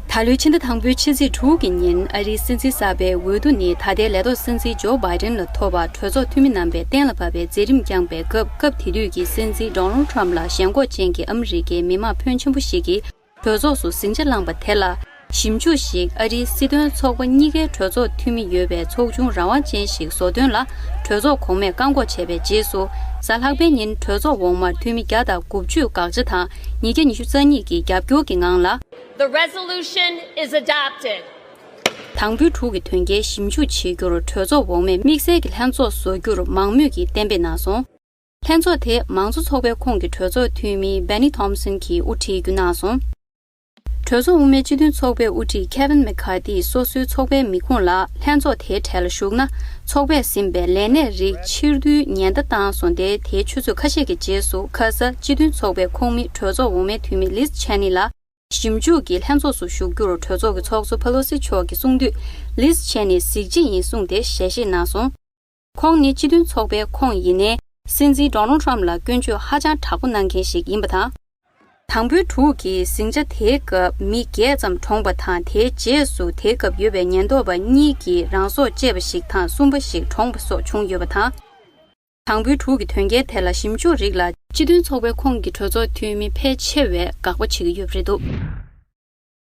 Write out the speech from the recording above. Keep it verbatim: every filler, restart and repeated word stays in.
ད་ལོའི་ཕྱི་ཟླ་དང་པོའི་ཕྱི་ཚེས་དྲུག་གི་ཉིན་ཨ་རིའི་སྲིད་འཛིན་གསར་པའི་འོས་བསྡུ་ནི་ད་ལྟའི་ལས་ཐོག་སྲིད་འཛིན་ཇོ་བྷའི་ཏན་ལ་ཐོབ་པར་གྲོས་ཚོགས་འཐུས་མི་རྣམ་པས་གཏན་ལ་ཕབ་པའི་མཛད་རིམ་བསྐྱངས་པའི་སྐབས། སྐབས་དེ་དུས་ཀྱི་སྲིད་འཛིན་ཌོ་ནལ་ཊམ་ལ་ཞེན་ཁོག་ཅན་གྱི་ཨ་མི་རི་ཀའི་མི་མང་ཕོན་ཆེན་པོ་ཞིག་གིས་གྲོས་ཚོགས་སུ་ཟིང་ཆ་བསླངས་པ་དེ་ལ། ཞིབ་འཇུག་ཞིག་ཨ་རིའི་སྲིད་དོན་ཚོགས་པ་གཉིས་ཀའི་གྲོས་ཚོགས་འཐུས་མི་ཡོད་པའི་ཚོགས་ཆུང་རང་དབང་ཅན་ཞིག་བཟོ་དོན་ལ། གྲོས་ཚོགས་གོང་མས་བཀག་འགོག་བྱས་པའི་རྗེས་སུ། གཟའ་ལྷག་པའི་ཉིན་གྲོས་ཚོགས་འོག་མར་འཐུས་མི་བརྒྱ་དང་དགུ་བཅུ་དགག་བྱ་དང་ཉིས་བརྒྱ་ཉི་ཤུ་རྩ་གཉིས་ཀྱི་རྒྱབ་སྐྱོར་གྱི་ངང་ལ། The resolution is adopted. དང་པོའི་དྲུག་གི་དོན་རྐྱེན་ཞིབ་འཇུག་བྱེད་རྒྱུར་གྲོས་ཚོགས་འོག་མས་དམིགས་བསལ་གྱི་ལྷན་ཚོགས་བཟོ་རྒྱུར་མང་མོས་ཀྱིས་གཏན་འབེབས་གནང་སོང་། ལྷན་ཚོགས་དེ་མང་གཙོ་ཚོགས་པའི་ཁོངས་ཀྱི་གྲོས་ཚོགས་འཐུས་མི་Bennie Thompson གྱིས་དབུ་ཁྲིད་རྒྱུ་གནང་སོང་། གྲོས་ཚོགས་དབུ་མའི་སྤྱི་མཐུན་ཚོགས་པའི་དབུ་ཁྲིད་Kevin McCarthy སོ་སོའི་ཚོགས་པའི་མི་ཁུངས་ལ་ལྷན་ཚོགས་དེའི་གྲས་ལ་ཞུགས་ན། ཚོགས་པས་ཟིན་པའི་ལས་གནས་རིགས་ཕྱིར་བསྡུའི་ཉེན་བརྡ་བཏང་སོང་སྟེ། དེའི་ཆུ་ཚོད་ཁ་ཤས་ཀྱི་རྗེས་སུ་ཁ་ས་སྤྱི་མཐུན་ཚོགས་པའི་ཁོངས་མི་གྲོས་ཚོགས་འོག་མའི་འཐུས་མི་Liz Cheney ལ། ཞིབ་འཇུག་གི་ལྷན་ཚོགས་སུ་ཞུགས་རྒྱུར་གྲོས་ཚོགས་ཀྱི་ཚོགས་གཙོ་Pelosi མཆོག་གིས་གསུངས་དུས། Liz Cheney གཟི་བརྗིད་ཡིན་གསུངས་ཏེ་ཞལ་བཞེས་གནང་སོང་། ཁོང་ནི་སྤྱི་མཐུན་ཚོགས་པའི་ཁོངས་ཡིན་ནའི། སྲིད་འཛིན་Donald Trump ལ་སྐྱོན་བརྗོད་ཧ་ཅང་དྲག་པོ་གནང་མཁན་ཞིག་ཡིན་པ་དང་། དང་པོའི་དྲུག་གི་ཟིང་ཆ་དེའི་སྐབས་མི་བརྒྱད་ཙམ་གྲོངས་པ་དང་། དེའི་རྗེས་སུ་དེའི་སྐབས་ཡོད་པའི་ཉེན་རྟོག་པ་གཉིས་ཀྱིས་རང་སྲོག་བཅད་པ་ཞིག་དང་གསུམ་པ་ཞིག་གྲོངས་པ་སོགས་བྱུང་ཡོད་པ་དང་། དང་པོའི་དྲུག་གི་དོན་རྐྱེན་དེ་ལ་ཞིབ་འཇུག་རིགས་ལ་སྤྱི་མཐུན་ཚོགས་པའི་ཁོངས་ཀྱི་གྲོས་ཚོགས་འཐུས་མི་ཕལ་ཆེ་བས་དགག་པ་བྱེད་ཀྱི་ཡོད་པ་རེད་འདུག།